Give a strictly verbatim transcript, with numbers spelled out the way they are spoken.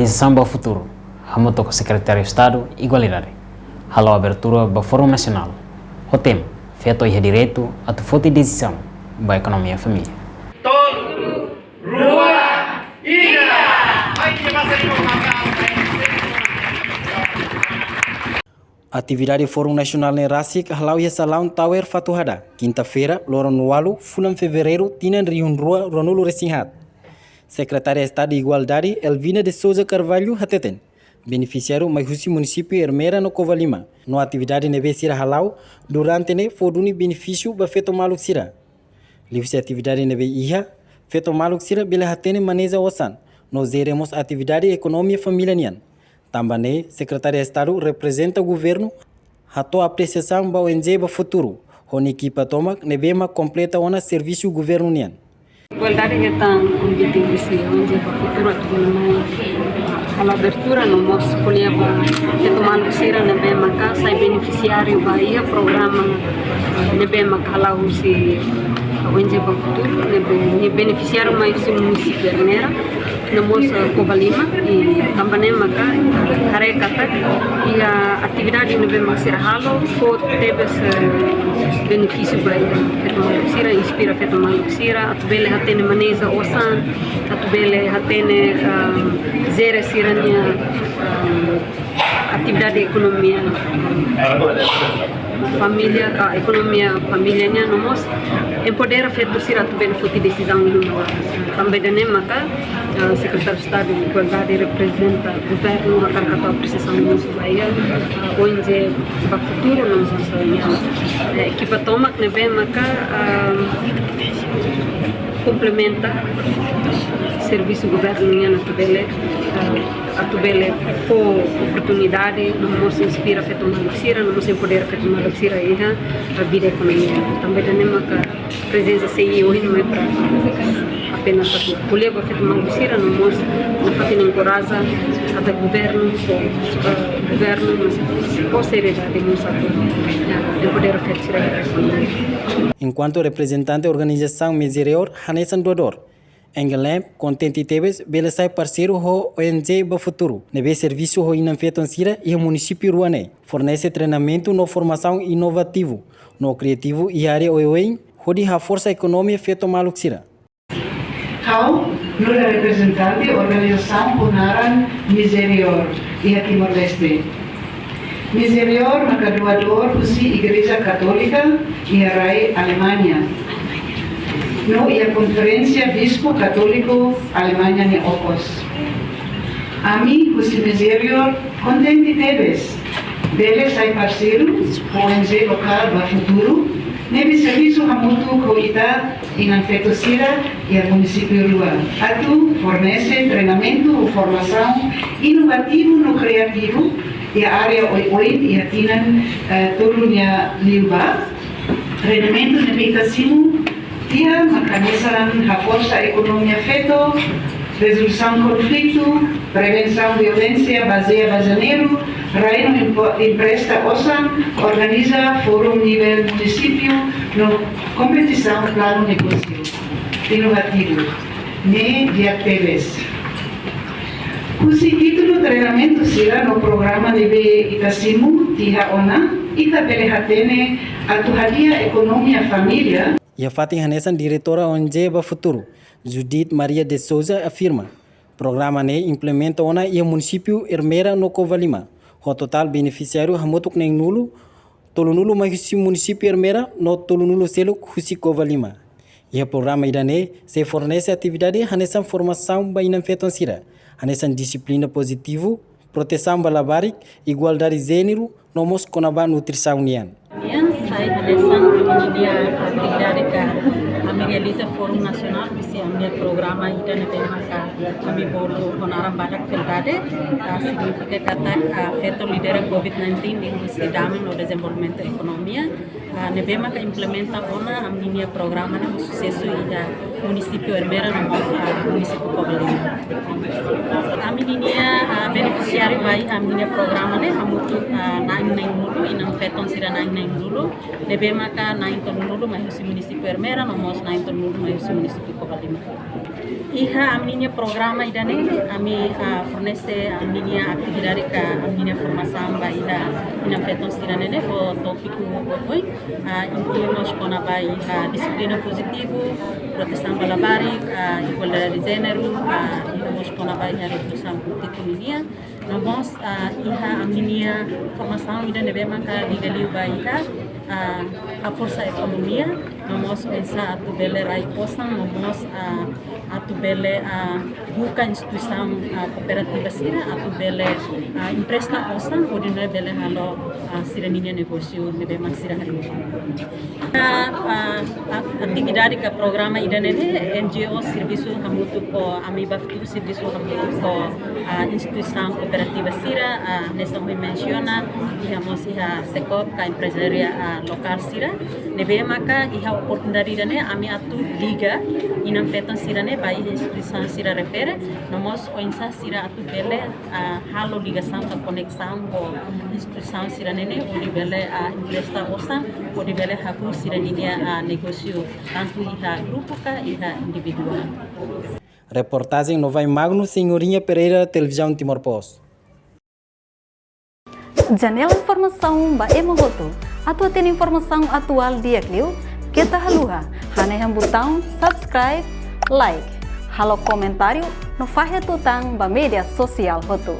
Organizasaun ba Futuru, hamutuk ho Sekretáriu Estadu Igualdade, hala'o abertura ba Fórum Nasionál ho tema: Feto iha direitu atu foti desizaun ba ekonomia família. Tolu, rua, ida. Atividade Fórum Nasionál ne'e rasik hala'o iha Salaun Tower Fatuhada, kinta-feira, loron ualu, fulan Fevereiru, tinan rihun rua ruanulu-resin-haat. Sekretária Estadu Igualdade, Elvina de Sousa Carvalho, hateten benefisiáriu mai husi munisípiu Ermera no Covalima, no atividade ne'ebé sira hala'o durante ne'e fó duni benefísiu ba feto maluk sira. Liuhusi atividade ne'ebé iha, feto maluk sira bele hatene maneja osan, no jere mós atividade ekonomia família nian. Tanba ne'e, Sekretária Estadu reprezenta governu hato'o apresiasaun ba O N G ba Futuru, ho nia ekipa tomak ne'ebé mak kompleta ona servisu governu nian. Igualdade hetan konvite husi O N G ba Futuru atu mai halo abertura no mós ko'alia ba feto maluk sira ne'ebé maka sai benefisiáriu ba iha programa ne'ebé maka hala'o husi O N G ba Futuru, ne'ebé nia benefisiáriu mai husi munisípiu Ermera no mós, eh, Covalima, i tanba ne'e maka, eh, haree katak iha atividade ne'ebé mak sira halo fó tebes, eh, benefísiu ba iha feto maluk sira, inspira feto maluk sira atu bele hatene maneja osan, atu bele hatene, eh, jere sira-nia, eh, atividade ekonomia família, ah, ekonomia família nian, no mós empodera feto sira atu bele foti desizaun iha uma laran. Tanba ida-ne'e maka, ah, Sekretáriu Estadu Igualdade reprezenta governu, hakarak hato'o apresiasaun mós ba iha, ah, O N G ba Futuru no mós, ah, nia, eh, ekipa tomak ne'ebé maka, ah, komplementa servisu governu nian atu bele, ah, atu bele fó oportunidade, no mós inspira feto maluk sira, no mós empodera feto maluk sira iha vida ekonomia. Tanba ida-ne'e maka prezensa sei ohin mai para apenas atu ko'alia ba feto maluk sira, no mós nafatin enkoraja atu governu, ho, ah, governu, mas ho seriedade mós atu, ah, empodera feto sira iha ekonomia. Enkuantu reprezentante organizasaun Misereor, hanesan doadór, Engelem kontente tebes bele sai parseiru ho O N G ba Futuru, ne'ebé servisu ho inan-feton sira iha munisípiu rua ne'e, fornese treinamentu no formasaun inovativu no kriativu iha área oioin, hodi haforsa ekonomia feto maluk sira. Ha'u nu'udar reprezentante organizasaun ho naran Misereor iha Timor-Leste. Misereor maka doadór husi Igreja Katólika iha rai Alemanha, no iha Konferénsia Bispu Katólika Alemanha nia okos. Ami husi Misereor kontente tebes bele sai parseiru ho O N G lokál ba Futuru, ne'ebé servisu hamutuk ho ita inan-feton sira iha munisípiu rua, atu fornese treinamentu no formasaun inovativu no kriativu iha área oioin iha tinan, eh, tolu nia liubá. Treinamentu ne'ebé ita simu tiha mak hanesan haforsa ekonomia feto, rezolusaun konflitu, prevensaun violénsia bazeia ba jéneru, rai no empo-, empresta osan, organiza fórum nivel munisípiu no kompetisaun planu negósiu inovativu. Ne'e di'ak tebes. Husi títulu treinamentu sira no programa ne'ebé ita simu tiha ona, ita bele hatene atu hadi'a ekonomia família. Iha fatin hanesan, diretora O N G ba Futuru, Judith Maria de Souza, afirma programa ne'e implementa ona iha munisípiu Ermera no Covalima, ho totál benefisiáriu hamutuk neen-nulu, tolunulu mai husi munisípiu Ermera no tolunulu seluk husi Covalima. Iha programa ida-ne'e sei fornese atividade hanesan formasaun ba inan-feton sira, hanesan dixiplina pozitivu, protesaun ba labarik, igualdade jéneru, no mós kona-ba nutrisaun nian. Nian sai hanesan ami-nia atividade ka ami realiza Fórum Nasionál husi ami-nia programa ida ne'ebé maka ami bolu ho naran Badak Verdade, ah, signifika katak, ah, feto lidera covid nineteen liuhusi dame no dezenvolvimentu ekonomia, ah, ne'ebé maka implementa ona ami-nia programa ne'e ho susesu iha munisípiu Ermera no mós, ah, munisípiu Covalima. Ami-nia, ah, benefisiáriu ba iha ami-nia programa ne'e hamutuk, ah, na'in neen-nulu, inan-feton sira na'in neen-nulu, ne'ebé maka na'in tolunulu mai husi munisípiu Ermera no mós na'in tolunulu mai husi munisípiu Covalima. Iha ami-nia programa ida-ne'e, ami, ah, fornese ami-nia atividade ka ami-nia formasaun ba iha inan-feton sira-ne'e ne'e ho tópiku oioin, ah, inklui mós kona-ba iha dixiplina pozitivu, protesaun ba labarik, ah, igualdade de jéneru, ah, iha mós kona-ba iha revolusaun polítiku ninian. No mós, ah, iha ami-nia formasaun ida ne'ebé maka liga liu ba iha, ah, haforsa ekonomia, no mós oinsá atu bele rai osan, no mós, ah, atu bele, ah, buka instituisaun, ah, kooperativa sira, atu bele, ah, empresta osan, hodi nune'e bele halo, ah, sira-ninia negósiu ne'ebé mak sira haluha. Ah, ah, atividade ka programa ida-ne'e ne'e N G O servisu hamutuk ho ami ba futuru servisu hamutuk ho, ah, instituisaun kooperativa sira, ah, hanesan ohin mensiona, iha mós iha SECOP ka emprezáriu, ah, lokál sira. Ne'ebé maka iha oportunidade ida-ne'e ami atu liga inan-feton sira-ne'e ba iha instituisaun sira refere, no mós oinsá sira atu bele, ah, halo ligasaun ka koneksaun ho instituisaun sira-ne'e ne'e, hodi bele, ah, empresta osan, hodi bele hahú sira-ninia, ah, negósiu, tantu iha grupu ka iha individuál. Reportajen Novai Magno, Senhorinha Pereira, Televizaun Timor Post. Janela informasaun ba ema hotu. Atu hatene informasaun atuál di'ak liu, keta haluha hanehan butaun subscribe, like, halo komentáriu no fahe tutan ba média sosiál hotu.